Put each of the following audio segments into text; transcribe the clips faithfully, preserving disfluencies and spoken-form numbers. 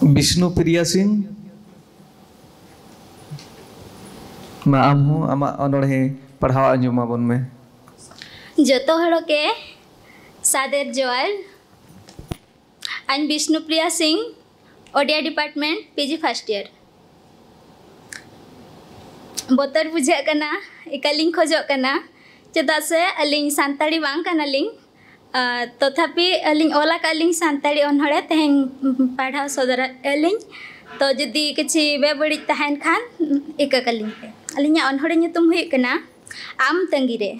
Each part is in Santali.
ᱵᱤᱥᱱᱩ ᱯᱨᱤᱭᱟ ᱥᱤᱝ, ᱢᱟ ᱟᱢ ᱦᱚᱸ ᱟᱢᱟᱜ ᱚᱱᱚᱬᱦᱮ ᱯᱟᱲᱦᱟᱣ ᱟᱸᱡᱚᱢ ᱟᱵᱚᱱ ᱢᱮ᱾ ᱡᱚᱛᱚ ᱦᱚᱲ ᱜᱮ ᱥᱟᱫᱮᱨ ᱡᱚᱦᱟᱨ᱾ ᱟᱹᱧ ᱵᱤᱥᱱᱩ ᱯᱨᱤᱭᱟ ᱥᱤᱝ, Odia department, PG first year᱾ ᱵᱚᱛᱚᱨ ᱵᱩᱡᱷᱟᱹᱜ ᱠᱟᱱᱟ, ᱮᱠᱟᱞᱤᱧ ᱠᱷᱚᱡᱚᱜ ᱠᱟᱱᱟ, ᱪᱮᱫᱟᱜ ᱥᱮ ᱟᱹᱞᱤᱧ ᱥᱟᱱᱛᱟᱲᱤ ᱵᱟᱝ ᱠᱟᱱᱟᱞᱤᱧ᱾ ᱟᱨ ᱛᱚᱛᱷᱟᱯᱤ ᱟᱹᱞᱤᱧ ᱚᱞ ᱟᱠᱟᱫ ᱞᱤᱧ ᱥᱟᱱᱛᱟᱲᱤ ᱚᱱᱚᱬᱦᱮ, ᱛᱮᱦᱮᱧ ᱯᱟᱲᱦᱟᱣ ᱥᱚᱫᱚᱨ ᱟᱹᱞᱤᱧ᱾ ᱛᱚ ᱡᱩᱫᱤ ᱠᱤᱪᱷᱤ ᱵᱮᱵᱟᱹᱲᱤᱡ ᱛᱟᱦᱮᱱ ᱠᱷᱟᱱ ᱤᱠᱟᱹ ᱠᱟᱹᱞᱤᱧ ᱯᱮ᱾ ᱟᱹᱞᱤᱧᱟᱜ ᱚᱱᱚᱬᱦᱮ ᱧᱩᱛᱩᱢ ᱦᱩᱭᱩᱜ ᱠᱟᱱᱟ ᱟᱢ ᱛᱟᱺᱜᱤ ᱨᱮ᱾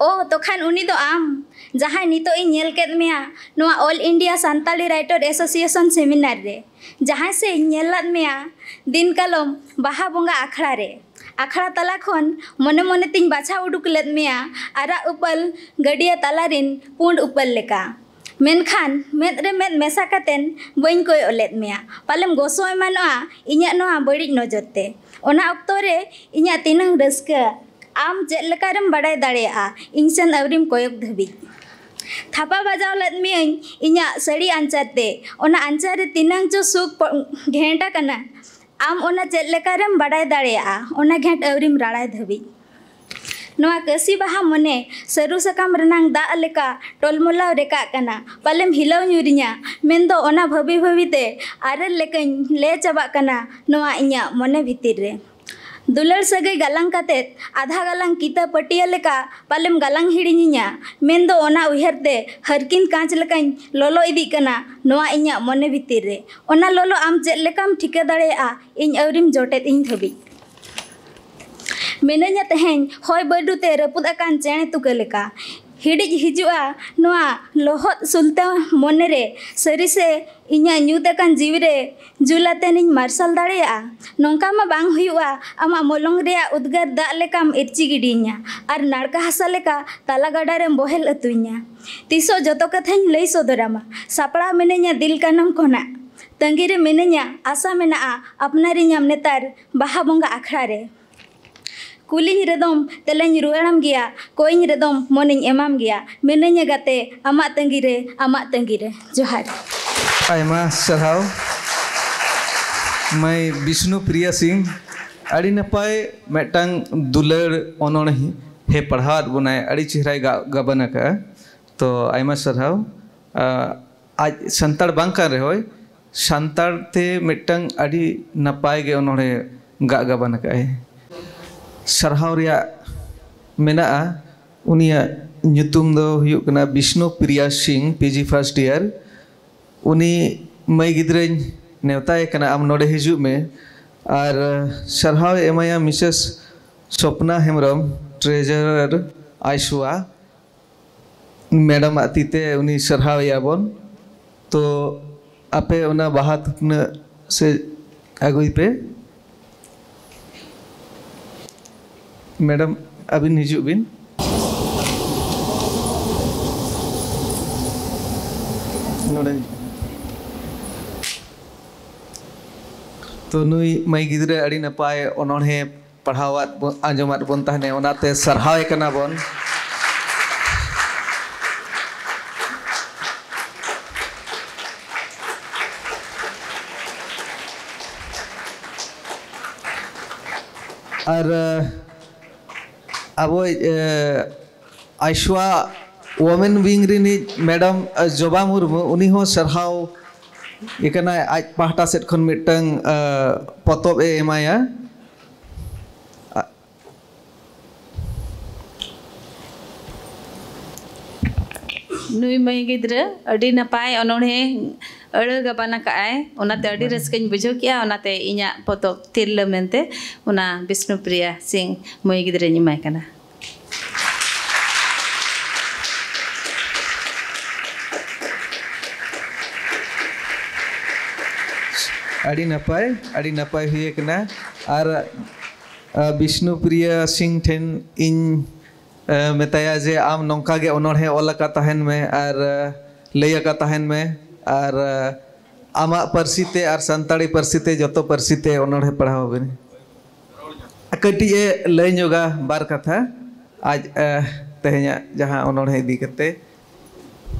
ᱳ, ᱛᱚᱠᱷᱟᱱ ᱩᱱᱤ ᱫᱚ ᱟᱢ, ᱡᱟᱦᱟᱸᱭ ᱱᱤᱛᱚᱜ ᱤᱧ ᱧᱮᱞ ᱠᱮᱫ ᱢᱮᱭᱟ ᱱᱚᱣᱟ All India Santali Writer Association seminar ᱨᱮ, ᱡᱟᱦᱟᱸᱭ ᱥᱮ ᱤᱧ ᱧᱮᱞ ᱞᱟᱫ ᱢᱮᱭᱟ ᱫᱤᱱ ᱠᱟᱞᱚᱢ ᱵᱟᱦᱟ ᱵᱚᱸᱜᱟ ᱟᱠᱷᱲᱟ ᱨᱮ᱾ ᱟᱠᱷᱲᱟ ᱛᱟᱞᱟ ᱠᱷᱚᱱ ᱢᱚᱱᱮ ᱢᱚᱱᱮ ᱛᱤᱧ ᱵᱟᱪᱷᱟᱣ ᱩᱰᱩᱠ ᱞᱮᱫ ᱢᱮᱭᱟ ᱟᱨᱟᱜ ᱩᱯᱟᱹᱞ ᱜᱟᱹᱰᱭᱟᱹ ᱛᱟᱞᱟ ᱨᱤᱱ ᱯᱩᱸᱰ ᱩᱯᱟᱹᱞ ᱞᱮᱠᱟ᱾ ᱢᱮᱱᱠᱷᱟᱱ ᱢᱮᱫ ᱨᱮ ᱢᱮᱫ ᱢᱮᱥᱟ ᱠᱟᱛᱮᱱ ᱵᱟᱹᱧ ᱠᱚᱭᱚᱜ ᱞᱮᱫ ᱢᱮᱭᱟ, ᱯᱟᱞᱮᱢ ᱜᱚᱥᱚ ᱮᱢᱟᱱᱚᱜᱼᱟ ᱤᱧᱟᱹᱜ ᱱᱚᱣᱟ ᱵᱟᱹᱲᱤᱡ ᱱᱚᱡᱚᱨ ᱛᱮ᱾ ᱚᱱᱟ ᱚᱠᱛᱚ ᱨᱮ ᱤᱧᱟᱹᱜ ᱛᱤᱱᱟᱹᱝ ᱨᱟᱹᱥᱠᱟᱹ, ᱟᱢ ᱪᱮᱫ ᱞᱮᱠᱟ ᱨᱮᱢ ᱵᱟᱰᱟᱭ ᱫᱟᱲᱮᱭᱟᱜᱼᱟ ᱤᱧ ᱥᱮᱱ ᱟᱹᱣᱨᱤᱢ ᱠᱚᱭᱚᱜ ᱫᱷᱟᱹᱵᱤᱡ? ᱛᱷᱟᱯᱟ ᱵᱟᱡᱟᱣ ᱞᱮᱫ ᱢᱤᱭᱟᱹᱧ ᱤᱧᱟᱹᱜ ᱥᱟᱹᱲᱤ ᱟᱧᱪᱟᱨ ᱛᱮ, ᱚᱱᱟ ᱟᱧᱪᱟᱨ ᱨᱮ ᱛᱤᱱᱟᱹᱝ ᱪᱚ ᱥᱩᱠ ᱯᱚ-, ᱜᱷᱮᱸᱴ ᱟᱠᱟᱱᱟ᱾ ᱟᱢ ᱚᱱᱟ ᱪᱮᱫ ᱞᱮᱠᱟ ᱨᱮᱢ ᱵᱟᱰᱟᱭ ᱫᱟᱲᱮᱭᱟᱜᱼᱟ ᱚᱱᱟ ᱜᱷᱮᱸᱴ ᱟᱹᱣᱨᱤᱢ ᱨᱟᱲᱟᱭ ᱫᱷᱟᱹᱵᱤᱡ? ᱱᱚᱣᱟ ᱠᱟᱹᱥᱤ ᱵᱟᱦᱟ ᱢᱚᱱᱮ ᱥᱟᱹᱨᱩ ᱥᱟᱠᱟᱢ ᱨᱮᱱᱟᱝ ᱫᱟᱜ ᱞᱮᱠᱟ ᱴᱚᱞᱢᱚᱞᱟᱣ ᱨᱮᱠᱟᱜ ᱠᱟᱱᱟ, ᱯᱟᱞᱮᱢ ᱦᱤᱞᱟᱹᱣ ᱧᱩᱨᱤᱧᱟ, ᱢᱮᱱᱫᱚ ᱚᱱᱟ ᱵᱷᱟᱹᱵᱤ ᱵᱷᱟᱹᱵᱤ ᱛᱮ ᱟᱨᱮᱞ ᱞᱮᱠᱟᱧ ᱞᱮ ᱪᱟᱵᱟᱜ ᱠᱟᱱᱟ ᱱᱚᱣᱟ ᱤᱧᱟᱹᱜ ᱢᱚᱱᱮ ᱵᱷᱤᱛᱤᱨ ᱨᱮ᱾ ᱫᱩᱞᱟᱹᱲ ᱥᱟᱹᱜᱟᱹᱭ ᱜᱟᱞᱟᱝ ᱠᱟᱛᱮᱫ ᱟᱫᱷᱟ ᱜᱟᱞᱟᱝ ᱠᱤᱛᱟᱹ ᱯᱟᱹᱴᱤᱭᱟᱹ ᱞᱮᱠᱟ ᱯᱟᱞᱮᱢ ᱜᱟᱞᱟᱝ ᱦᱤᱲᱤᱧᱤᱧᱟ, ᱢᱮᱱᱫᱚ ᱚᱱᱟ ᱩᱭᱦᱟᱹᱨ ᱛᱮ ᱦᱟᱹᱨᱠᱤᱱ ᱠᱟᱸᱪ ᱞᱮᱠᱟᱧ ᱞᱚᱞᱚ ᱤᱫᱤᱜ ᱠᱟᱱᱟ ᱱᱚᱣᱟ ᱤᱧᱟᱹᱜ ᱢᱚᱱᱮ ᱵᱷᱤᱛᱤᱨ ᱨᱮ᱾ ᱚᱱᱟ ᱞᱚᱞᱚ ᱟᱢ ᱪᱮᱫ ᱞᱮᱠᱟᱢ ᱴᱷᱤᱠᱟᱹ ᱫᱟᱲᱮᱭᱟᱜᱼᱟ ᱤᱧ ᱟᱹᱣᱨᱤᱢ ᱡᱚᱴᱮᱫ ᱤᱧ ᱫᱷᱟᱹᱵᱤᱡ? ᱢᱤᱱᱟᱹᱧᱟ ᱛᱮᱦᱮᱧ ᱦᱚᱭ ᱵᱟᱹᱨᱰᱩ ᱛᱮ ᱨᱟᱹᱯᱩᱫ ᱟᱠᱟᱱ ᱪᱮᱬᱮ ᱛᱩᱠᱟᱹ ᱞᱮᱠᱟ᱾ ᱦᱤᱲᱤᱡ ᱦᱤᱡᱩᱜᱼᱟ ᱱᱚᱣᱟ ᱞᱚᱦᱚᱫ ᱥᱩᱞᱛᱟᱹ ᱢᱚᱱᱮ ᱨᱮ, ᱥᱟᱹᱨᱤ ᱥᱮ ᱤᱧᱟᱹᱜ ᱧᱩᱛ ᱟᱠᱟᱱ ᱡᱤᱣᱤ ᱨᱮ ᱡᱩᱞ ᱟᱛᱮᱱᱤᱧ ᱢᱟᱨᱥᱟᱞ ᱫᱟᱲᱮᱭᱟᱜᱼᱟ? ᱱᱚᱝᱠᱟ ᱢᱟ ᱵᱟᱝ ᱦᱩᱭᱩᱜᱼᱟ, ᱟᱢᱟᱜ ᱢᱚᱞᱚᱝ ᱨᱮᱭᱟᱜ ᱩᱫᱽᱜᱟᱹᱨ ᱫᱟᱜ ᱞᱮᱠᱟᱢ ᱤᱨᱪᱤ ᱜᱤᱰᱤᱭᱤᱧᱟ ᱟᱨ ᱱᱟᱲᱠᱟ ᱦᱟᱥᱟ ᱞᱮᱠᱟ ᱛᱟᱞᱟ ᱜᱟᱰᱟ ᱨᱮᱢ ᱵᱚᱦᱮᱞ ᱟᱹᱛᱩᱧᱟ᱾ ᱛᱤᱥᱚᱜ ᱡᱚᱛᱚ ᱠᱟᱛᱷᱟᱧ ᱞᱟᱹᱭ ᱥᱚᱫᱚᱨᱟᱢᱟ, ᱥᱟᱯᱲᱟᱣ ᱢᱤᱱᱟᱹᱧᱟ ᱫᱤᱞ ᱠᱟᱱᱟᱢ ᱠᱷᱚᱱᱟᱜ᱾ ᱛᱟᱺᱜᱤ ᱨᱮ ᱢᱤᱱᱟᱹᱧᱟ, ᱟᱥᱟ ᱢᱮᱱᱟᱜᱼᱟ ᱟᱯᱱᱟᱨᱤᱧᱟᱢ ᱱᱮᱛᱟᱨ ᱵᱟᱦᱟ ᱵᱚᱸᱜᱟ ᱟᱠᱷᱲᱟ ᱨᱮ᱾ ᱠᱩᱞᱤᱧ ᱨᱮᱫᱚᱢ ᱛᱮᱞᱟᱧ ᱨᱩᱣᱟᱹᱲᱟᱢ ᱜᱮᱭᱟ, ᱠᱚᱭᱤᱧ ᱨᱮᱫᱚᱢ ᱢᱚᱱᱤᱧ ᱮᱢᱟᱢ ᱜᱮᱭᱟ᱾ ᱢᱤᱱᱟᱹᱧᱟ ᱜᱟᱛᱮ ᱟᱢᱟᱜ ᱛᱟᱺᱜᱤ ᱨᱮ, ᱟᱢᱟᱜ ᱛᱟᱺᱜᱤ ᱨᱮ᱾ ᱡᱚᱦᱟᱨ᱾ ᱟᱭᱢᱟ ᱥᱟᱨᱦᱟᱣ ᱢᱟᱹᱭ ᱵᱤᱥᱱᱩ ᱯᱨᱤᱭᱟ ᱥᱤᱝ, ᱟᱹᱰᱤ ᱱᱟᱯᱟᱭ ᱢᱤᱫᱴᱟᱝ ᱫᱩᱞᱟᱹᱲ ᱚᱱᱚᱬᱦᱮ ᱯᱟᱲᱦᱟᱣᱟᱫ ᱵᱚᱱᱟᱭ, ᱟᱹᱰᱤ ᱪᱮᱦᱨᱟᱭ ᱜᱟ- ᱜᱟᱵᱟᱱ ᱟᱠᱟᱫᱼᱟ᱾ ᱛᱚ ᱟᱭᱢᱟ ᱥᱟᱨᱦᱟᱣ᱾ ᱟ, ᱟᱡ ᱥᱟᱱᱛᱟᱲ ᱵᱟᱝ ᱠᱟᱱ ᱨᱮᱦᱚᱸᱭ, ᱥᱟᱱᱛᱟᱲ ᱛᱮ ᱢᱤᱫᱴᱟᱝ ᱟᱹᱰᱤ ᱱᱟᱯᱟᱭ ᱜᱮ ᱚᱱᱚᱬᱦᱮ ᱜᱟᱜ ᱜᱟᱵᱟᱱ ᱟᱠᱟᱫᱼᱟᱭ᱾ ᱥᱟᱨᱦᱟᱣ ᱨᱮᱭᱟᱜ ᱢᱮᱱᱟᱜᱼᱟ᱾ ᱩᱱᱤᱭᱟᱜ ᱧᱩᱛᱩᱢ ᱫᱚ ᱦᱩᱭᱩᱜ ᱠᱟᱱᱟ ᱵᱤᱥᱱᱩ ᱯᱨᱤᱭᱟ ᱥᱤᱝ, ᱯᱤ ᱡᱤ first year᱾ ᱩᱱᱤ ᱢᱟᱹᱭ ᱜᱤᱫᱽᱨᱟᱹᱧ ᱱᱮᱣᱛᱟᱭᱮ ᱠᱟᱱᱟ, ᱟᱢ ᱱᱚᱰᱮ ᱦᱤᱡᱩᱜ ᱢᱮ᱾ ᱟᱨ ᱥᱟᱨᱦᱟᱣ ᱮ ᱮᱢᱟᱭᱟ ᱢᱤᱥᱮᱥ ᱥᱚᱯᱱᱟ ᱦᱮᱢᱵᱨᱚᱢ, ᱴᱨᱮᱡᱟᱨᱟᱨ ᱟᱭᱥᱩᱣᱟ᱾ ᱢᱮᱰᱟᱢᱟᱜ ᱛᱤ ᱛᱮ ᱩᱱᱤ ᱥᱟᱨᱦᱟᱣ ᱮᱭᱟ ᱵᱚᱱ᱾ ᱛᱚ ᱟᱯᱮ ᱚᱱᱟ ᱵᱟᱦᱟ ᱛᱷᱩᱯᱱᱟᱹᱜ ᱥᱮ ᱟᱹᱜᱩᱭ ᱯᱮ᱾ ᱢᱮᱰᱟᱢ, ᱟᱹᱵᱤᱱ ᱦᱤᱡᱩᱜ ᱵᱤᱱ ᱱᱚᱰᱮ᱾ ᱛᱚ ᱱᱩᱭ ᱢᱟᱹᱭ ᱜᱤᱫᱽᱨᱟᱹ ᱟᱹᱰᱤ ᱱᱟᱯᱟᱭ ᱚᱱᱚᱬᱦᱮ ᱯᱟᱲᱦᱟᱣᱟᱫ ᱵᱚ- ᱟᱸᱡᱚᱢᱟᱫ ᱵᱚᱱ ᱛᱟᱦᱮᱱᱮ, ᱚᱱᱟᱛᱮ ᱥᱟᱨᱦᱟᱣᱮ ᱠᱟᱱᱟ ᱵᱚᱱ᱾ ᱟᱨ ᱟᱵᱚᱭᱤᱡ ᱟᱭᱥᱣᱟ women wing ᱨᱤᱱᱤᱡ ᱢᱮᱰᱟᱢ ᱡᱚᱵᱟ ᱢᱩᱨᱢᱩ, ᱩᱱᱤ ᱦᱚᱸ ᱥᱟᱨᱦᱟᱣ ᱮ ᱠᱟᱱᱟᱭ, ᱟᱡ ᱯᱟᱦᱴᱟ ᱥᱮᱫ ᱠᱷᱚᱱ ᱢᱤᱫᱴᱟᱝ ᱯᱚᱛᱚᱵ ᱮ ᱮᱢᱟᱭᱟ᱾ ᱱᱩᱭ ᱢᱟᱹᱭ ᱜᱤᱫᱽᱨᱟᱹ ᱟᱹᱰᱤ ᱱᱟᱯᱟᱭ ᱚᱱᱚᱬᱦᱮ ᱟᱹᱲᱟᱹ ᱜᱟᱵᱟᱱ ᱟᱠᱟᱫᱼᱟᱭ, ᱚᱱᱟᱛᱮ ᱟᱹᱰᱤ ᱨᱟᱹᱥᱠᱟᱹᱧ ᱵᱩᱡᱷᱟᱹᱣ ᱠᱮᱜᱼᱟ᱾ ᱚᱱᱟᱛᱮ ᱤᱧᱟᱹᱜ ᱯᱚᱛᱚᱵ ᱛᱤᱨᱞᱟᱹ ᱢᱮᱱᱛᱮ ᱚᱱᱟ ᱵᱤᱥᱱᱩᱯᱨᱤᱭᱟ ᱥᱤᱝ ᱢᱟᱹᱭ ᱜᱤᱫᱽᱨᱟᱹᱧ ᱮᱢᱟᱭ ᱠᱟᱱᱟ᱾ ᱟᱹᱰᱤ ᱱᱟᱯᱟᱭ, ᱟᱹᱰᱤ ᱱᱟᱯᱟᱭ ᱦᱩᱭ ᱟᱠᱟᱱᱟ᱾ ᱟᱨ ᱵᱤᱥᱱᱩᱯᱨᱤᱭᱟ ᱥᱤᱝ ᱴᱷᱮᱱ ᱤᱧ ᱢᱮᱛᱟᱭᱟ ᱡᱮ ᱟᱢ ᱱᱚᱝᱠᱟ ᱜᱮ ᱚᱱᱚᱬᱦᱮ ᱚᱞ ᱟᱠᱟ ᱛᱟᱦᱮᱱ ᱢᱮ ᱟᱨ ᱞᱟᱹᱭ ᱟᱠᱟ ᱛᱟᱦᱮᱱ ᱢᱮ, ᱟᱨ ᱟᱢᱟᱜ ᱯᱟᱹᱨᱥᱤ ᱛᱮ ᱟᱨ ᱥᱟᱱᱛᱟᱲᱤ ᱯᱟᱹᱨᱥᱤ ᱛᱮ ᱡᱚᱛᱚ ᱯᱟᱹᱨᱥᱤ ᱛᱮ ᱚᱱᱚᱬᱦᱮ ᱯᱟᱲᱦᱟᱣ ᱵᱮᱱ᱾ ᱠᱟᱹᱴᱤᱡ ᱮ ᱞᱟᱹᱭ ᱧᱚᱜᱟ ᱵᱟᱨ ᱠᱟᱛᱷᱟ ᱟᱡ ᱛᱮᱦᱮᱧᱟᱜ ᱡᱟᱦᱟᱸ ᱚᱱᱚᱬᱦᱮ ᱤᱫᱤ ᱠᱟᱛᱮ᱾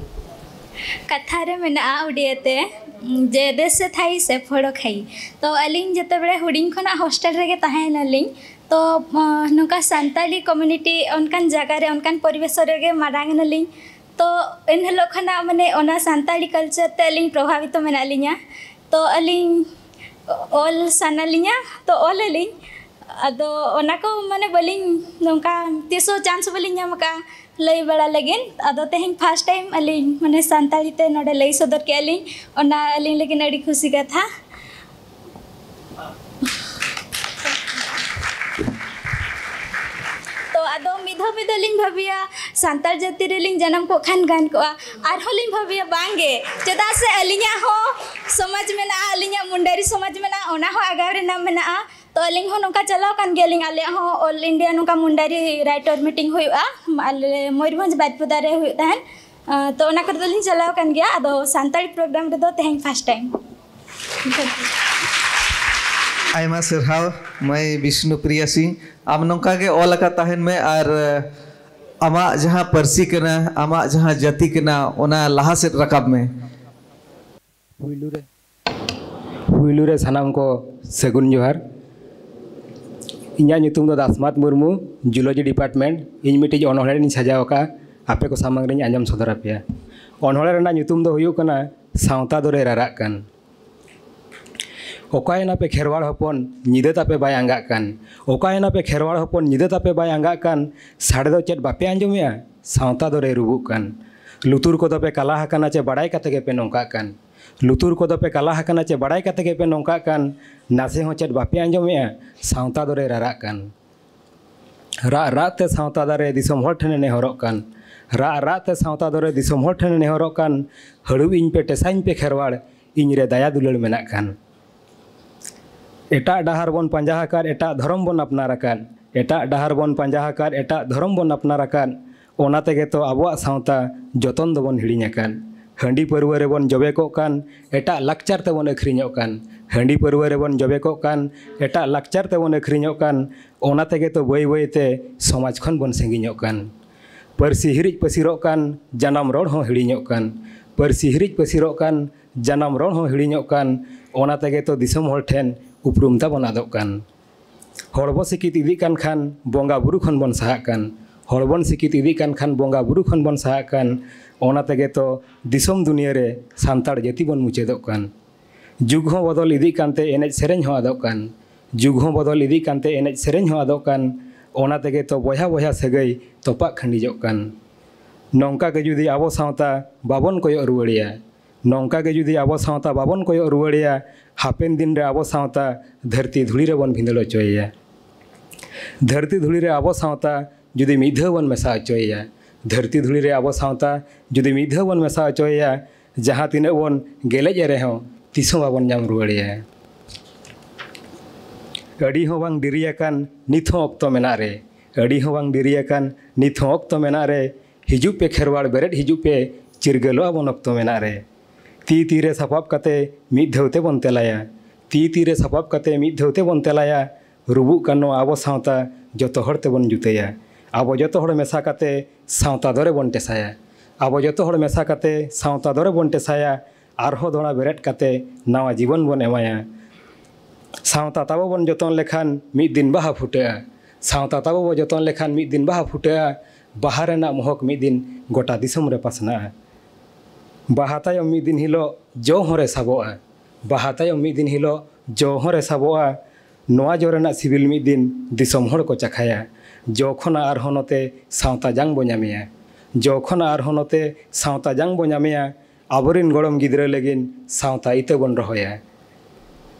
ᱠᱟᱛᱷᱟ ᱨᱮ ᱢᱮᱱᱟᱜᱼᱟ ᱩᱰᱤᱭᱟᱹ ᱛᱮ, ᱡᱮ ᱫᱮᱥ ᱥᱮ ᱛᱷᱟᱭᱤ ᱥᱮ ᱯᱷᱚᱲᱚ ᱠᱷᱟᱭᱤ᱾ ᱛᱚ ᱟᱹᱞᱤᱧ ᱡᱮᱛᱮ ᱵᱮᱲᱮ ᱦᱩᱰᱤᱧ ᱠᱷᱚᱱᱟᱜ ᱦᱳᱥᱴᱮᱞ ᱨᱮᱜᱮ ᱛᱟᱦᱮᱸᱭᱮᱱᱟᱞᱤᱧ᱾ ᱛᱚ ᱱᱚᱝᱠᱟ ᱥᱟᱱᱛᱟᱲᱤ ᱠᱚᱢᱤᱭᱩᱱᱤᱴᱤ ᱚᱱᱠᱟᱱ ᱡᱟᱭᱜᱟ ᱨᱮ, ᱚᱱᱠᱟᱱ ᱯᱚᱨᱤᱵᱮᱥ ᱨᱮᱜᱮ ᱢᱟᱨᱟᱝ ᱮᱱᱟᱞᱤᱧ᱾ ᱛᱚ ᱮᱱ ᱦᱤᱞᱳᱜ ᱠᱷᱚᱱᱟᱜ ᱢᱟᱱᱮ ᱚᱱᱟ ᱥᱟᱱᱛᱟᱲᱤ ᱠᱟᱞᱪᱟᱨ ᱛᱮ ᱟᱹᱞᱤᱧ ᱯᱨᱚᱵᱷᱟᱵᱤᱛᱚ ᱢᱮᱱᱟᱜ ᱞᱤᱧᱟ᱾ ᱛᱚ ᱟᱹᱞᱤᱧ ᱚᱞ ᱥᱟᱱᱟ ᱞᱤᱧᱟ, ᱛᱚ ᱚᱞ ᱟᱹᱞᱤᱧ᱾ ᱟᱫᱚ ᱚᱱᱟ ᱠᱚ ᱢᱟᱱᱮ ᱵᱟᱹᱞᱤᱧ, ᱱᱚᱝᱠᱟ ᱛᱤᱥ ᱦᱚᱸ ᱪᱟᱱᱥ ᱵᱟᱹᱞᱤᱧ ᱧᱟᱢ ᱟᱠᱟᱫᱼᱟ ᱞᱟᱹᱭ ᱵᱟᱲᱟ ᱞᱟᱹᱜᱤᱫ᱾ ᱟᱫᱚ ᱛᱮᱦᱮᱧ ᱯᱷᱟᱥᱴ ᱴᱟᱭᱤᱢ ᱟᱹᱞᱤᱧ ᱢᱟᱱᱮ ᱥᱟᱱᱛᱟᱲᱤ ᱛᱮ ᱱᱚᱰᱮ ᱞᱟᱹᱭ ᱥᱚᱫᱚᱨ ᱠᱮᱫᱼᱟ ᱞᱤᱧ, ᱚᱱᱟ ᱟᱹᱞᱤᱧ ᱞᱟᱹᱜᱤᱫ ᱟᱹᱰᱤ ᱠᱷᱩᱥᱤ ᱠᱟᱛᱷᱟ᱾ ᱛᱚ ᱟᱫᱚ ᱢᱤᱫ ᱫᱷᱟᱣ ᱢᱤᱫ ᱫᱷᱟᱣ ᱞᱤᱧ ᱵᱷᱟᱹᱵᱤᱭᱟ, ᱥᱟᱱᱛᱟᱲ ᱡᱟᱹᱛᱤ ᱨᱮᱞᱤᱧ ᱡᱟᱱᱟᱢ ᱠᱚᱜ ᱠᱷᱟᱱ ᱜᱟᱱ ᱠᱚᱜᱼᱟ᱾ ᱟᱨᱦᱚᱸ ᱞᱤᱧ ᱵᱷᱟᱹᱵᱤᱭᱟ, ᱵᱟᱝ ᱜᱮ, ᱪᱮᱫᱟᱜ ᱥᱮ ᱟᱹᱞᱤᱧᱟᱜ ᱦᱚᱸ ᱥᱚᱢᱟᱡᱽ ᱢᱮᱱᱟᱜᱼᱟ, ᱟᱹᱞᱤᱧᱟᱜ ᱢᱩᱱᱰᱟᱨᱤ ᱥᱚᱢᱟᱡᱽ ᱢᱮᱱᱟᱜᱼᱟ, ᱚᱱᱟ ᱦᱚᱸ ᱟᱜᱟᱣ ᱨᱮᱱᱟᱜ ᱢᱮᱱᱟᱜᱼᱟ᱾ ᱛᱚ ᱟᱹᱞᱤᱧ ᱦᱚᱸ ᱱᱚᱝᱠᱟ ᱪᱟᱞᱟᱣ ᱠᱟᱱ ᱜᱮᱭᱟᱞᱤᱧ, ᱟᱞᱮᱭᱟᱜ ᱦᱚᱸ ᱚᱞ ᱤᱱᱰᱤᱭᱟ ᱱᱚᱝᱠᱟ ᱢᱩᱱᱰᱟᱨᱤ ᱨᱟᱭᱴᱚᱨ ᱢᱤᱴᱤᱝ ᱦᱩᱭᱩᱜᱼᱟ, ᱟᱞᱮ ᱢᱚᱭᱩᱨᱵᱷᱚᱸᱡᱽ ᱵᱟᱡᱽᱯᱚᱫᱟ ᱨᱮ ᱦᱩᱭᱩᱜ ᱛᱟᱦᱮᱸᱫ᱾ ᱟᱸ, ᱛᱚ ᱚᱱᱟ ᱠᱚᱨᱮ ᱫᱚᱞᱤᱧ ᱪᱟᱞᱟᱣ ᱠᱟᱱ ᱜᱮᱭᱟ, ᱟᱫᱚ ᱥᱟᱱᱛᱟᱲᱤ ᱯᱨᱳᱜᱨᱟᱢ ᱨᱮᱫᱚ ᱛᱮᱦᱮᱧ ᱯᱷᱟᱥᱴ ᱴᱟᱭᱤᱢ᱾ ᱟᱭᱢᱟ ᱥᱟᱨᱦᱟᱣ ᱢᱟᱹᱭ ᱵᱤᱥᱱᱩᱯᱨᱤᱭᱟ ᱥᱤᱝ, ᱟᱢ ᱱᱚᱝᱠᱟ ᱜᱮ ᱚᱞ ᱟᱠᱟ ᱛᱟᱦᱮᱱ ᱢᱮ ᱟᱨ ᱟᱢᱟᱜ ᱡᱟᱦᱟᱸ ᱯᱟᱹᱨᱥᱤ ᱠᱟᱱᱟ, ᱟᱢᱟᱜ ᱡᱟᱦᱟᱸ ᱡᱟᱹᱛᱤ ᱠᱟᱱᱟ, ᱚᱱᱟ ᱞᱟᱦᱟ ᱥᱮᱫ ᱨᱟᱠᱟᱵ ᱢᱮ᱾ ᱯᱩᱭᱞᱩ ᱨᱮ ᱯᱩᱭᱞᱩ ᱨᱮ ᱥᱟᱱᱟᱢ ᱠᱚ ᱥᱟᱹᱜᱩᱱ ᱡᱚᱦᱟᱨ᱾ ᱤᱧᱟᱹᱜ ᱧᱩᱛᱩᱢ ᱫᱚ ᱫᱟᱥᱢᱟᱛ ᱢᱩᱨᱢᱩ, ᱡᱩᱞᱚᱡᱤ ᱰᱤᱯᱟᱨᱴᱢᱮᱱᱴ᱾ ᱤᱧ ᱢᱤᱫᱴᱤᱡ ᱚᱱᱚᱬᱦᱮ ᱤᱧ ᱥᱟᱡᱟᱣ ᱟᱠᱟᱫᱼᱟ, ᱟᱯᱮ ᱠᱚ ᱥᱟᱢᱟᱝ ᱨᱤᱧ ᱟᱸᱡᱚᱢ ᱥᱚᱫᱚᱨ ᱟᱯᱮᱭᱟ᱾ ᱚᱱᱚᱬᱦᱮ ᱨᱮᱱᱟᱜ ᱧᱩᱛᱩᱢ ᱫᱚ ᱦᱩᱭᱩᱜ ᱠᱟᱱᱟ ᱥᱟᱶᱛᱟ ᱫᱚᱨᱮ ᱨᱟᱨᱟᱜ ᱠᱟᱱ᱾ ᱚᱠᱟᱭᱮᱱᱟ ᱯᱮ ᱠᱷᱮᱨᱣᱟᱲ ᱦᱚᱯᱚᱱ, ᱧᱤᱫᱟᱹ ᱛᱟᱯᱮ ᱵᱟᱭ ᱟᱸᱜᱟᱜ ᱠᱟᱱ? ᱚᱠᱟᱭᱮᱱᱟ ᱯᱮ ᱠᱷᱮᱨᱣᱟᱲ ᱦᱚᱯᱚᱱ, ᱧᱤᱫᱟᱹ ᱛᱟᱯᱮ ᱵᱟᱭ ᱟᱸᱜᱟᱜ ᱠᱟᱱ? ᱥᱟᱰᱮ ᱫᱚ ᱪᱮᱫ ᱵᱟᱯᱮ ᱟᱸᱡᱚᱢᱮᱜᱼᱟ? ᱥᱟᱶᱛᱟ ᱫᱚᱨᱮ ᱨᱩᱵᱩᱜ ᱠᱟᱱ᱾ ᱞᱩᱛᱩᱨ ᱠᱚᱫᱚ ᱯᱮ ᱠᱟᱞᱟ ᱟᱠᱟᱱᱟ ᱪᱮ ᱵᱟᱲᱟᱭ ᱠᱟᱛᱮ ᱜᱮᱯᱮ ᱱᱚᱝᱠᱟᱜ ᱠᱟᱱ? ᱞᱩᱛᱩᱨ ᱠᱚᱫᱚ ᱯᱮ ᱠᱟᱞᱟ ᱟᱠᱟᱱᱟ ᱪᱮ ᱵᱟᱲᱟᱭ ᱠᱟᱛᱮ ᱜᱮᱯᱮ ᱱᱚᱝᱠᱟᱜ ᱠᱟᱱ? ᱱᱟᱥᱮ ᱦᱚᱸ ᱪᱮᱫ ᱵᱟᱯᱮ ᱟᱸᱡᱚᱢᱮᱜᱼᱟ? ᱥᱟᱶᱛᱟ ᱫᱚᱨᱮ ᱨᱟᱨᱟᱜ ᱠᱟᱱ᱾ ᱨᱟᱜ ᱨᱟᱜ ᱛᱮ ᱥᱟᱶᱛᱟ ᱫᱟᱨᱮ ᱫᱤᱥᱚᱢ ᱦᱚᱲ ᱴᱷᱮᱱᱮ ᱱᱮᱦᱚᱨᱚᱜ ᱠᱟᱱ᱾ ᱨᱟᱜ ᱨᱟᱜ ᱛᱮ ᱥᱟᱶᱛᱟ ᱫᱟᱨᱮ ᱫᱤᱥᱚᱢ ᱦᱚᱲ ᱴᱷᱮᱱᱮ ᱱᱮᱦᱚᱨᱚᱜ ᱠᱟᱱ᱾ ᱦᱟᱹᱲᱩᱵ ᱤᱧ ᱯᱮ, ᱴᱮᱥᱟᱧ ᱯᱮ ᱠᱷᱮᱨᱣᱟᱲ, ᱤᱧ ᱨᱮ ᱫᱟᱭᱟ ᱫᱩᱞᱟᱹᱲ ᱢᱮᱱᱟᱜ ᱠᱷᱟᱱ᱾ ᱮᱴᱟᱜ ᱰᱟᱦᱟᱨ ᱵᱚᱱ ᱯᱟᱸᱡᱟ ᱟᱠᱟᱫ, ᱮᱴᱟᱜ ᱫᱷᱚᱨᱚᱢ ᱵᱚᱱ ᱟᱯᱱᱟᱨ ᱟᱠᱟᱫ᱾ ᱮᱴᱟᱜ ᱰᱟᱦᱟᱨ ᱵᱚᱱ ᱯᱟᱸᱡᱟ ᱟᱠᱟᱫ, ᱮᱴᱟᱜ ᱫᱷᱚᱨᱚᱢ ᱵᱚᱱ ᱟᱯᱱᱟᱨ ᱟᱠᱟᱫ᱾ ᱚᱱᱟ ᱛᱮᱜᱮ ᱛᱚ ᱟᱵᱚᱣᱟᱜ ᱥᱟᱶᱛᱟ ᱡᱚᱛᱚᱱ ᱫᱚᱵᱚᱱ ᱦᱤᱲᱤᱧ ᱟᱠᱟᱫ᱾ ᱦᱟᱺᱰᱤ ᱯᱟᱹᱨᱣᱟᱹ ᱨᱮᱵᱚᱱ ᱡᱚᱵᱮ ᱠᱚᱜ ᱠᱟᱱ, ᱮᱴᱟᱜ ᱞᱟᱠᱪᱟᱨ ᱛᱮᱵᱚᱱ ᱟᱹᱠᱷᱨᱤᱧᱚᱜ ᱠᱟᱱ᱾ ᱦᱟᱺᱰᱤ ᱯᱟᱹᱨᱣᱟᱹ ᱨᱮᱵᱚᱱ ᱡᱚᱵᱮ ᱠᱚᱜ ᱠᱟᱱ, ᱮᱴᱟᱜ ᱞᱟᱠᱪᱟᱨ ᱛᱮᱵᱚᱱ ᱟᱹᱠᱷᱨᱤᱧᱚᱜ ᱠᱟᱱ᱾ ᱚᱱᱟ ᱛᱮᱜᱮ ᱛᱚ ᱵᱟᱹᱭ ᱵᱟᱹᱭ ᱛᱮ ᱥᱚᱢᱟᱡᱽ ᱠᱷᱚᱱ ᱵᱚᱱ ᱥᱟᱺᱜᱤᱧᱚᱜ ᱠᱟᱱ᱾ ᱯᱟᱹᱨᱥᱤ ᱦᱤᱨᱤᱡ ᱯᱟᱹᱥᱤᱨᱚᱜ ᱠᱟᱱ, ᱡᱟᱱᱟᱢ ᱨᱚᱲ ᱦᱚᱸ ᱦᱤᱲᱤᱧᱚᱜ ᱠᱟᱱ᱾ ᱯᱟᱹᱨᱥᱤ ᱦᱤᱨᱤᱡ ᱯᱟᱹᱥᱤᱨᱚᱜ ᱠᱟᱱ, ᱡᱟᱱᱟᱢ ᱨᱚᱲ ᱦᱚᱸ ᱦᱤᱲᱤᱧᱚᱜ ᱠᱟᱱ, ᱚᱱᱟ ᱛᱮᱜᱮ ᱛᱚ ᱫᱤᱥᱚᱢ ᱦᱚᱲ ᱴᱷᱮᱱ ᱩᱯᱨᱩᱢ ᱛᱟᱵᱚᱱ ᱟᱫᱚᱜ ᱠᱟᱱ᱾ ᱦᱚᱲ ᱵᱚ ᱥᱤᱠᱷᱤᱛ ᱤᱫᱤᱜ ᱠᱟᱱ ᱠᱷᱟᱱ ᱵᱚᱸᱜᱟ ᱵᱩᱨᱩ ᱠᱷᱚᱱ ᱵᱚᱱ ᱥᱟᱦᱟᱜ ᱠᱟᱱ, ᱦᱚᱲ ᱵᱚᱱ ᱥᱤᱠᱷᱤᱛ ᱤᱫᱤᱜ ᱠᱟᱱ ᱠᱷᱟᱱ ᱵᱚᱸᱜᱟ ᱵᱩᱨᱩ ᱠᱷᱚᱱ ᱵᱚᱱ ᱥᱟᱦᱟᱜ ᱠᱟᱱ, ᱚᱱᱟ ᱛᱮᱜᱮ ᱛᱚ ᱫᱤᱥᱚᱢ ᱫᱩᱱᱤᱭᱟᱹ ᱨᱮ ᱥᱟᱱᱛᱟᱲ ᱡᱟᱹᱛᱤ ᱵᱚᱱ ᱢᱩᱪᱟᱹᱫᱚᱜ ᱠᱟᱱ᱾ ᱡᱩᱜᱽ ᱦᱚᱸ ᱵᱚᱫᱚᱞ ᱤᱫᱤᱜ ᱠᱟᱱᱛᱮ ᱮᱱᱮᱡ ᱥᱮᱨᱮᱧ ᱦᱚᱸ ᱟᱫᱚᱜ ᱠᱟᱱ᱾ ᱡᱩᱜᱽ ᱦᱚᱸ ᱵᱚᱫᱚᱞ ᱤᱫᱤᱜ ᱠᱟᱱᱛᱮ ᱮᱱᱮᱡ ᱥᱮᱨᱮᱧ ᱦᱚᱸ ᱟᱫᱚᱜ ᱠᱟᱱ᱾ ᱚᱱᱟ ᱛᱮᱜᱮ ᱛᱚ ᱵᱚᱭᱦᱟ ᱵᱚᱭᱦᱟ ᱥᱟᱹᱜᱟᱹᱭ ᱛᱚᱯᱟᱜ ᱠᱷᱟᱹᱱᱰᱤᱡᱚᱜ ᱠᱟᱱ᱾ ᱱᱚᱝᱠᱟ ᱜᱮ ᱡᱩᱫᱤ ᱟᱵᱚ ᱥᱟᱶᱛᱟ ᱵᱟᱵᱚᱱ ᱠᱚᱭᱚᱜ ᱨᱩᱣᱟᱹᱲᱮᱭᱟ, ᱱᱚᱝᱠᱟ ᱜᱮ ᱡᱩᱫᱤ ᱟᱵᱚ ᱥᱟᱶᱛᱟ ᱵᱟᱵᱚᱱ ᱠᱚᱭᱚᱜ ᱨᱩᱣᱟᱹᱲᱮᱭᱟ, ᱦᱟᱯᱮᱱ ᱫᱤᱱ ᱨᱮ ᱟᱵᱚ ᱥᱟᱶᱛᱟ ᱫᱷᱟᱹᱨᱛᱤ ᱫᱷᱩᱲᱤ ᱨᱮᱵᱚᱱ ᱵᱷᱤᱸᱫᱟᱹᱲ ᱦᱚᱪᱚᱭᱮᱭᱟ᱾ ᱫᱷᱟᱹᱨᱛᱤ ᱫᱷᱩᱲᱤ ᱨᱮ ᱟᱵᱚ ᱥᱟᱶᱛᱟ ᱡᱩᱫᱤ ᱢᱤᱫ ᱫᱷᱟᱣ ᱵᱚᱱ ᱢᱮᱥᱟ ᱦᱚᱪᱚᱭᱮᱭᱟ, ᱫᱷᱟᱹᱨᱛᱤ ᱫᱷᱩᱲᱤ ᱨᱮ ᱟᱵᱚ ᱥᱟᱶᱛᱟ ᱡᱩᱫᱤ ᱢᱤᱫ ᱫᱷᱟᱣ ᱵᱚᱱ ᱢᱮᱥᱟ ᱦᱚᱪᱚᱭᱮᱭᱟ, ᱡᱟᱦᱟᱸ ᱛᱤᱱᱟᱹᱜ ᱵᱚᱱ ᱜᱮᱞᱮᱡ ᱮ ᱨᱮᱦᱚᱸ ᱛᱤᱥ ᱦᱚᱸ ᱵᱟᱵᱚᱱ ᱧᱟᱢ ᱨᱩᱣᱟᱹᱲᱮᱭᱟ᱾ ᱟᱹᱰᱤ ᱦᱚᱸ ᱵᱟᱝ ᱰᱮᱨᱤ ᱟᱠᱟᱱ, ᱱᱤᱛ ᱦᱚᱸ ᱚᱠᱛᱚ ᱢᱮᱱᱟᱜ ᱨᱮ᱾ ᱟᱹᱰᱤ ᱦᱚᱸ ᱵᱟᱝ ᱰᱮᱨᱤ ᱟᱠᱟᱱ, ᱱᱤᱛ ᱦᱚᱸ ᱚᱠᱛᱚ ᱢᱮᱱᱟᱜ ᱨᱮ᱾ ᱦᱤᱡᱩᱜ ᱯᱮ ᱠᱷᱮᱨᱣᱟᱲ, ᱵᱮᱨᱮᱫ ᱦᱤᱡᱩᱜ ᱯᱮ, ᱪᱤᱨᱜᱟᱹᱞᱚᱜᱼᱟ ᱵᱚᱱ ᱚᱠᱛᱚ ᱢᱮᱱᱟᱜ ᱨᱮ᱾ ᱛᱤ ᱛᱤ ᱨᱮ ᱥᱟᱯᱟᱵ ᱠᱟᱛᱮ ᱢᱤᱫ ᱫᱷᱟᱣ ᱛᱮᱵᱚᱱ ᱛᱮᱞᱟᱭᱟ᱾ ᱛᱤ ᱛᱤ ᱨᱮ ᱥᱟᱯᱟᱵ ᱠᱟᱛᱮ ᱢᱤᱫ ᱫᱷᱟᱣ ᱛᱮᱵᱚᱱ ᱛᱮᱞᱟᱭᱟ᱾ ᱨᱩᱵᱩᱜ ᱠᱟᱱ ᱱᱚᱣᱟ ᱟᱵᱚ ᱥᱟᱶᱛᱟ ᱡᱚᱛᱚ ᱦᱚᱲ ᱛᱮᱵᱚᱱ ᱡᱩᱛᱟᱹᱭᱟ᱾ ᱟᱵᱚ ᱡᱚᱛᱚ ᱦᱚᱲ ᱢᱮᱥᱟ ᱠᱟᱛᱮ ᱥᱟᱶᱛᱟ ᱫᱚᱨᱮ ᱵᱚᱱ ᱴᱮᱥᱟᱭᱟ᱾ ᱟᱵᱚ ᱡᱚᱛᱚ ᱦᱚᱲ ᱢᱮᱥᱟ ᱠᱟᱛᱮ ᱥᱟᱶᱛᱟ ᱫᱚᱨᱮ ᱵᱚᱱ ᱴᱮᱥᱟᱭᱟ᱾ ᱟᱨᱦᱚᱸ ᱫᱚᱦᱲᱟ ᱵᱮᱨᱮᱫ ᱠᱟᱛᱮ ᱱᱟᱣᱟ ᱡᱤᱵᱚᱱ ᱵᱚᱱ ᱮᱢᱟᱭᱟ᱾ ᱥᱟᱶᱛᱟ ᱛᱟᱵᱚ ᱵᱚᱱ ᱡᱚᱛᱚᱱ ᱞᱮᱠᱷᱟᱱ ᱢᱤᱫ ᱫᱤᱱ ᱵᱟᱦᱟ ᱯᱷᱩᱴᱟᱹᱜᱼᱟ᱾ ᱥᱟᱶᱛᱟ ᱛᱟᱵᱚ ᱵᱚᱱ ᱡᱚᱛᱚᱱ ᱞᱮᱠᱷᱟᱱ ᱢᱤᱫ ᱫᱤᱱ ᱵᱟᱦᱟ ᱯᱷᱩᱴᱟᱹᱜᱼᱟ᱾ ᱵᱟᱦᱟ ᱨᱮᱱᱟᱜ ᱢᱚᱦᱚᱠ ᱢᱤᱫ ᱫᱤᱱ ᱜᱚᱴᱟ ᱫᱤᱥᱚᱢ ᱨᱮ ᱯᱟᱥᱱᱟᱜᱼᱟ᱾ ᱵᱟᱦᱟ ᱛᱟᱭᱚᱢ ᱢᱤᱫ ᱫᱤᱱ ᱦᱤᱞᱳᱜ ᱡᱚ ᱦᱚᱸᱨᱮ ᱥᱟᱵᱚᱜᱼᱟ᱾ ᱵᱟᱦᱟ ᱛᱟᱭᱚᱢ ᱢᱤᱫ ᱫᱤᱱ ᱦᱤᱞᱳᱜ ᱡᱚ ᱦᱚᱸᱨᱮ ᱥᱟᱵᱚᱜᱼᱟ᱾ ᱱᱚᱣᱟ ᱡᱚ ᱨᱮᱱᱟᱜ ᱥᱤᱵᱤᱞ ᱢᱤᱫ ᱫᱤᱱ ᱫᱤᱥᱚᱢ ᱦᱚᱲ ᱠᱚ ᱪᱟᱠᱷᱟᱭᱟ᱾ ᱡᱚ ᱠᱷᱚᱱᱟᱜ ᱟᱨᱦᱚᱸ ᱱᱚᱛᱮ ᱥᱟᱶᱛᱟ ᱡᱟᱝ ᱵᱚ ᱧᱟᱢᱮᱭᱟ᱾ ᱡᱚ ᱠᱷᱚᱱᱟᱜ ᱟᱨᱦᱚᱸ ᱱᱚᱛᱮ ᱥᱟᱶᱛᱟ ᱡᱟᱝ ᱵᱚ ᱧᱟᱢᱮᱭᱟ᱾ ᱟᱵᱚᱨᱮᱱ ᱜᱚᱲᱚᱢ ᱜᱤᱫᱽᱨᱟᱹ ᱞᱟᱹᱜᱤᱫ ᱥᱟᱶᱛᱟ ᱤᱛᱟᱹ ᱵᱚᱱ ᱨᱚᱦᱚᱭᱟ᱾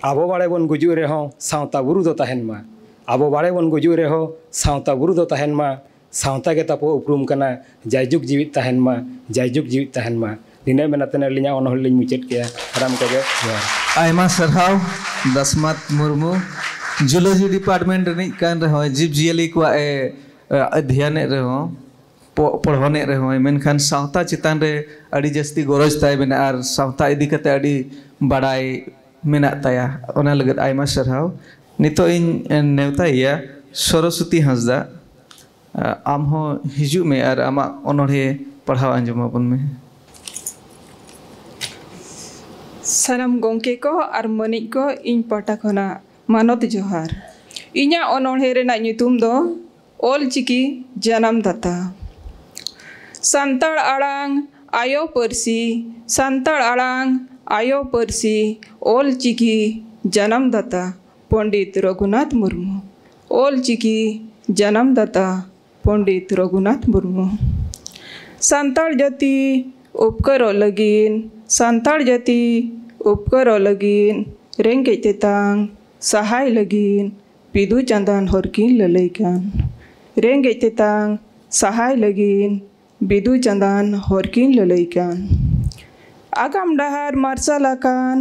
ᱟᱵᱚ ᱵᱟᱲᱮ ᱵᱚᱱ ᱜᱩᱡᱩᱜ ᱨᱮᱦᱚᱸ ᱥᱟᱶᱛᱟ ᱵᱩᱨᱩ ᱫᱚ ᱛᱟᱦᱮᱱ ᱢᱟ᱾ ᱟᱵᱚ ᱵᱟᱲᱮ ᱵᱚᱱ ᱜᱩᱡᱩᱜ ᱨᱮᱦᱚᱸ ᱥᱟᱶᱛᱟ ᱵᱩᱨᱩ ᱫᱚ ᱛᱟᱦᱮᱱ ᱢᱟ᱾ ᱥᱟᱶᱛᱟ ᱜᱮ ᱛᱟᱵᱚ ᱩᱯᱨᱩᱢ ᱠᱟᱱᱟ᱾ ᱡᱟᱭᱡᱩᱜᱽ ᱡᱤᱣᱤᱫ ᱛᱟᱦᱮᱱ ᱢᱟ, ᱡᱟᱭᱡᱩᱜᱽ ᱡᱤᱣᱤᱫ ᱛᱟᱦᱮᱱ ᱢᱟ᱾ ᱱᱤᱱᱟᱹᱜ ᱢᱮᱱ ᱟᱛᱮ ᱟᱹᱞᱤᱧᱟᱜ ᱚᱱᱚᱬᱦᱮ ᱞᱤᱧ ᱢᱩᱪᱟᱹᱫ ᱠᱮᱜᱼᱟ᱾ ᱥᱟᱱᱟᱢ ᱠᱚᱜᱮ ᱡᱚᱦᱟᱨ᱾ ᱟᱭᱢᱟ ᱥᱟᱨᱦᱟᱣ ᱫᱟᱥᱢᱟᱛ ᱢᱩᱨᱢᱩ᱾ ᱡᱩᱞᱚᱡᱤ ᱰᱤᱯᱟᱨᱴᱢᱮᱱᱴ ᱨᱤᱱᱤᱡ ᱠᱟᱱ ᱨᱮᱦᱚᱸᱭ, ᱡᱤᱵᱽ ᱡᱤᱭᱟᱹᱞᱤ ᱠᱚᱣᱟᱜ ᱮ, ᱮ, ᱚᱫᱷᱭᱟᱱᱮᱫ ᱨᱮᱦᱚᱸ, ᱯᱚ-, ᱯᱚᱲᱦᱚᱱᱮᱫ ᱨᱮᱦᱚᱸᱭ, ᱢᱮᱱᱠᱷᱟᱱ ᱥᱟᱶᱛᱟ ᱪᱮᱛᱟᱱ ᱨᱮ ᱟᱹᱰᱤ ᱡᱟᱹᱥᱛᱤ ᱜᱚᱨᱚᱡᱽ ᱛᱟᱭ ᱢᱮᱱᱟᱜᱼᱟ ᱟᱨ ᱥᱟᱶᱛᱟ ᱤᱫᱤ ᱠᱟᱛᱮ ᱟᱹᱰᱤ ᱵᱟᱲᱟᱭ ᱢᱮᱱᱟᱜ ᱛᱟᱭᱟ᱾ ᱚᱱᱟ ᱞᱟᱹᱜᱤᱫ ᱟᱭᱢᱟ ᱥᱟᱨᱦᱟᱣ᱾ ᱱᱤᱛᱚᱜ ᱤᱧ, ᱮ, ᱱᱮᱣᱛᱟᱭᱮᱭᱟ ᱥᱚᱨᱚᱥᱚᱛᱤ ᱦᱟᱸᱥᱫᱟ᱾ ᱟ-, ᱟᱢ ᱦᱚᱸ ᱦᱤᱡᱩᱜ ᱢᱮ ᱟᱨ ᱟᱢᱟᱜ ᱚᱱᱚᱬᱦᱮ ᱯᱟᱲᱦᱟᱣ ᱟᱸᱡᱚᱢ ᱟᱵᱚᱱ ᱢᱮ᱾ ᱥᱟᱱᱟᱢ ᱜᱚᱢᱠᱮ ᱠᱚ ᱟᱨ ᱢᱟᱹᱱᱤᱡ ᱠᱚ, ᱤᱧ ᱯᱟᱦᱴᱟ ᱠᱷᱚᱱᱟᱜ ᱢᱟᱱᱚᱛ ᱡᱚᱦᱟᱨ᱾ ᱤᱧᱟᱹᱜ ᱚᱱᱚᱬᱦᱮ ᱨᱮᱱᱟᱜ ᱧᱩᱛᱩᱢ ᱫᱚ ᱚᱞ ᱪᱤᱠᱤ ᱡᱟᱱᱟᱢ ᱫᱟᱛᱟ᱾ ᱥᱟᱱᱛᱟᱲ ᱟᱲᱟᱝ ᱟᱭᱳ ᱯᱟᱹᱨᱥᱤ, ᱥᱟᱱᱛᱟᱲ ᱟᱲᱟᱝ ᱟᱭᱳ ᱯᱟᱹᱨᱥᱤ, ᱚᱞ ᱪᱤᱠᱤ ᱡᱟᱱᱟᱢ ᱫᱟᱛᱟ ᱯᱚᱱᱰᱤᱛ ᱨᱚᱜᱷᱩᱱᱟᱛᱷ ᱢᱩᱨᱢᱩ᱾ ᱚᱞ ᱪᱤᱠᱤ ᱡᱟᱱᱟᱢ ᱫᱟᱛᱟ ᱯᱚᱱᱰᱤᱛ ᱨᱚᱜᱷᱩᱱᱟᱛᱷ ᱢᱩᱨᱢᱩ᱾ ᱥᱟᱱᱛᱟᱲ ᱡᱟᱹᱛᱤ ᱩᱯᱠᱟᱹᱨᱚᱜ ᱞᱟᱹᱜᱤᱫ, ᱥᱟᱱᱛᱟᱲ ᱡᱟᱹᱛᱤ ᱩᱯᱠᱟᱹᱨᱚᱜ ᱞᱟᱹᱜᱤᱫ, ᱨᱮᱸᱜᱮᱡ ᱛᱮᱛᱟᱝ ᱥᱟᱦᱟᱭ ᱞᱟᱹᱜᱤᱫ ᱵᱤᱫᱩ ᱪᱟᱸᱫᱟᱱ ᱦᱚᱨ ᱠᱤᱱ ᱞᱟᱹᱞᱟᱹᱭ ᱠᱟᱱ᱾ ᱨᱮᱸᱜᱮᱡ ᱛᱮᱛᱟᱝ ᱥᱟᱦᱟᱭ ᱞᱟᱹᱜᱤᱫ ᱵᱤᱫᱩ ᱪᱟᱸᱫᱟᱱ ᱦᱚᱨ ᱠᱤᱱ ᱞᱟᱹᱞᱟᱹᱭ ᱠᱟᱱ᱾ ᱟᱜᱟᱢ ᱰᱟᱦᱟᱨ ᱢᱟᱨᱥᱟᱞ ᱟᱠᱟᱱ,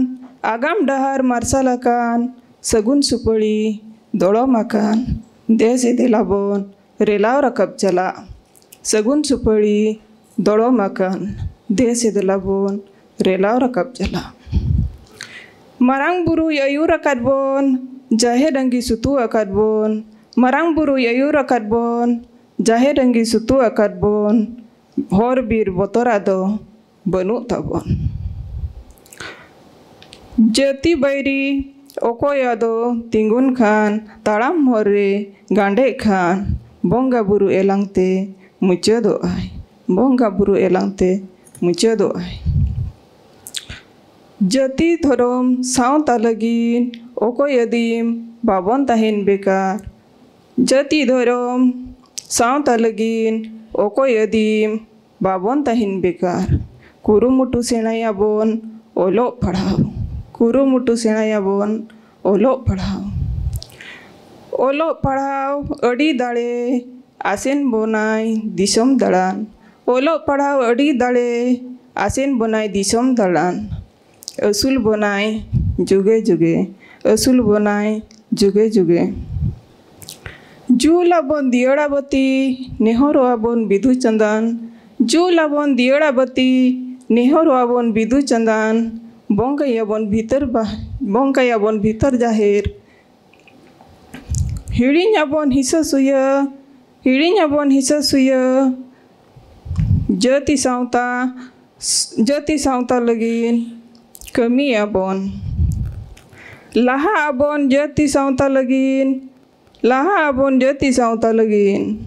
ᱟᱜᱟᱢ ᱰᱟᱦᱟᱨ ᱢᱟᱨᱥᱟᱞ ᱟᱠᱟᱱ, ᱥᱟᱹᱜᱩᱱ ᱥᱩᱯᱟᱹᱲᱤ ᱫᱚᱲᱚᱢ ᱟᱠᱟᱱ, ᱫᱮᱥ ᱮ ᱫᱮᱞᱟ ᱵᱚᱱ ᱨᱮᱞᱟᱣ ᱨᱟᱠᱟᱵ ᱪᱟᱞᱟᱜ᱾ ᱥᱟᱹᱜᱩᱱ ᱥᱩᱯᱟᱹᱲᱤ ᱫᱚᱲᱚᱢ ᱟᱠᱟᱱ, ᱫᱮᱥ ᱮ ᱫᱮᱞᱟ ᱵᱚᱱ ᱨᱮᱞᱟᱣ ᱨᱟᱠᱟᱵ ᱪᱟᱞᱟᱜ᱾ ᱢᱟᱨᱟᱝ ᱵᱩᱨᱩᱭ ᱟᱹᱭᱩᱨ ᱟᱠᱟᱫ ᱵᱚᱱ, ᱡᱟᱦᱮᱨ ᱰᱟᱹᱝᱜᱤ ᱥᱩᱛᱩ ᱟᱠᱟᱫ ᱵᱚᱱ᱾ ᱢᱟᱨᱟᱝ ᱵᱩᱨᱩᱭ ᱟᱹᱭᱩᱨ ᱟᱠᱟᱫ ᱵᱚᱱ, ᱡᱟᱦᱮᱨ ᱰᱟᱹᱝᱜᱤ ᱥᱩᱛᱩ ᱟᱠᱟᱫ ᱵᱚᱱ᱾ ᱦᱚᱨ ᱵᱤᱨ ᱵᱚᱛᱚᱨ ᱟᱫᱚ ᱵᱟᱹᱱᱩᱜ ᱛᱟᱵᱚᱱ᱾ ᱡᱟᱹᱛᱤ ᱵᱟᱹᱭᱨᱤ ᱚᱠᱚᱭ ᱟᱫᱚ ᱛᱤᱸᱜᱩᱱ ᱠᱷᱟᱱ, ᱛᱟᱲᱟᱢ ᱦᱚᱨ ᱨᱮ ᱜᱟᱸᱰᱮᱜ ᱠᱷᱟᱱ, ᱵᱚᱸᱜᱟ ᱵᱩᱨᱩ ᱮᱞᱟᱝ ᱛᱮ ᱢᱩᱪᱟᱹᱫᱚᱜ ᱟᱭ᱾ ᱵᱚᱸᱜᱟ ᱵᱩᱨᱩ ᱮᱞᱟᱝ ᱛᱮ ᱢᱩᱪᱟᱹᱫᱚᱜ ᱟᱭ᱾ ᱡᱟᱹᱛᱤ ᱫᱷᱚᱨᱚᱢ ᱥᱟᱶᱛᱟ ᱞᱟᱹᱜᱤᱫ ᱚᱠᱚᱭ ᱟᱹᱫᱤᱢ ᱵᱟᱵᱚᱱ ᱛᱟᱦᱮᱱ ᱵᱮᱠᱟᱨ᱾ ᱡᱟᱹᱛᱤ ᱫᱷᱚᱨᱚᱢ ᱥᱟᱶᱛᱟ ᱞᱟᱹᱜᱤᱫ ᱚᱠᱚᱭ ᱟᱹᱫᱤᱢ ᱵᱟᱵᱚᱱ ᱛᱟᱦᱮᱱ ᱵᱮᱠᱟᱨ᱾ ᱠᱩᱨᱩᱢᱩᱴᱩ ᱥᱮᱬᱟᱭᱟᱵᱚᱱ ᱚᱞᱚᱜ ᱯᱟᱲᱦᱟᱣ᱾ ᱠᱩᱨᱩᱢᱩᱴᱩ ᱥᱮᱬᱟᱭᱟᱵᱚᱱ ᱚᱞᱚᱜ ᱯᱟᱲᱦᱟᱣ᱾ ᱚᱞᱚᱜ ᱯᱟᱲᱦᱟᱣ ᱟᱹᱰᱤ ᱫᱟᱲᱮ ᱟᱥᱮᱱ ᱵᱚᱱᱟᱭ ᱫᱤᱥᱚᱢ ᱫᱟᱬᱟᱱ᱾ ᱚᱞᱚᱜ ᱯᱟᱲᱦᱟᱣ ᱟᱹᱰᱤ ᱫᱟᱲᱮ ᱟᱥᱮᱱ ᱵᱚᱱᱟᱭ ᱫᱤᱥᱚᱢ ᱫᱟᱬᱟᱱ᱾ ᱟᱹᱥᱩᱞ ᱵᱚᱱᱟᱭ ᱡᱩᱜᱮ ᱡᱩᱜᱮ᱾ ᱟᱹᱥᱩᱞ ᱵᱚᱱᱟᱭ ᱡᱩᱜᱮ ᱡᱩᱜᱮ᱾ ᱡᱩᱞ ᱟᱵᱚᱱ ᱫᱤᱭᱟᱹᱲᱟ ᱵᱟᱹᱛᱤ, ᱱᱮᱦᱚᱨᱚᱜ ᱟᱵᱚᱱ ᱵᱤᱫᱩ ᱪᱟᱸᱫᱟᱱ᱾ ᱡᱩᱞ ᱟᱵᱚᱱ ᱫᱤᱭᱟᱹᱲᱟ ᱵᱟᱹᱛᱤ, ᱱᱮᱦᱚᱨᱚᱜ ᱟᱵᱚᱱ ᱵᱤᱫᱩ ᱪᱟᱸᱫᱟᱱ᱾ ᱵᱚᱸᱜᱟᱭᱟᱵᱚᱱ ᱵᱷᱤᱛᱟᱹᱨ ᱵᱟ-, ᱵᱚᱸᱜᱟᱭᱟᱵᱚᱱ ᱵᱷᱤᱛᱟᱹᱨ ᱡᱟᱦᱮᱨ᱾ ᱦᱤᱲᱤᱧ ᱟᱵᱚᱱ ᱦᱤᱥᱟᱹ ᱥᱩᱭᱟᱹ, ᱦᱤᱲᱤᱧ ᱟᱵᱚᱱ ᱦᱤᱥᱟᱹ ᱥᱩᱭᱟᱹ᱾ ᱡᱟᱹᱛᱤ ᱥᱟᱶᱛᱟ, ᱡᱟᱹᱛᱤ ᱥᱟᱶᱛᱟ ᱞᱟᱹᱜᱤᱫ ᱠᱟᱹᱢᱤᱭᱟᱵᱚᱱ, ᱞᱟᱦᱟᱜ ᱟᱵᱚᱱ ᱡᱟᱹᱛᱤ ᱥᱟᱶᱛᱟ ᱞᱟᱹᱜᱤᱫ, ᱞᱟᱦᱟᱜ ᱟᱵᱚᱱ ᱡᱟᱹᱛᱤ ᱥᱟᱶᱛᱟ ᱞᱟᱹᱜᱤᱫ᱾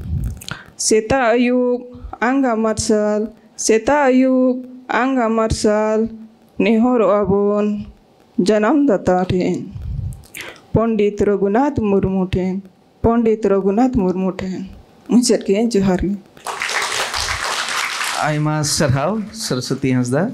ᱥᱮᱛᱟᱜ ᱟᱹᱭᱩᱵ ᱟᱸᱜᱟ ᱢᱟᱨᱥᱟᱞ, ᱥᱮᱛᱟᱜ ᱟᱹᱭᱩᱵ ᱟᱸᱜᱟ ᱢᱟᱨᱥᱟᱞ, ᱱᱮᱦᱚᱨᱚᱜ ᱟᱵᱚᱱ ᱡᱟᱱᱟᱢ ᱫᱟᱛᱟ ᱴᱷᱮᱱ, ᱯᱚᱱᱰᱤᱛ ᱨᱚᱜᱷᱩᱱᱟᱛᱷ ᱢᱩᱨᱢᱩ ᱴᱷᱮᱱ, ᱯᱚᱱᱰᱤᱛ ᱨᱚᱜᱷᱩᱱᱟᱛᱷ ᱢᱩᱨᱢᱩ ᱴᱷᱮᱱ᱾ ᱢᱩᱪᱟᱹᱫ ᱠᱮᱜᱼᱟᱹᱧ, ᱡᱚᱦᱟᱨ ᱜᱮ᱾ ᱟᱭᱢᱟ ᱥᱟᱨᱦᱟᱣ ᱥᱚᱨᱚᱥᱚᱛᱤ ᱦᱟᱸᱥᱫᱟ᱾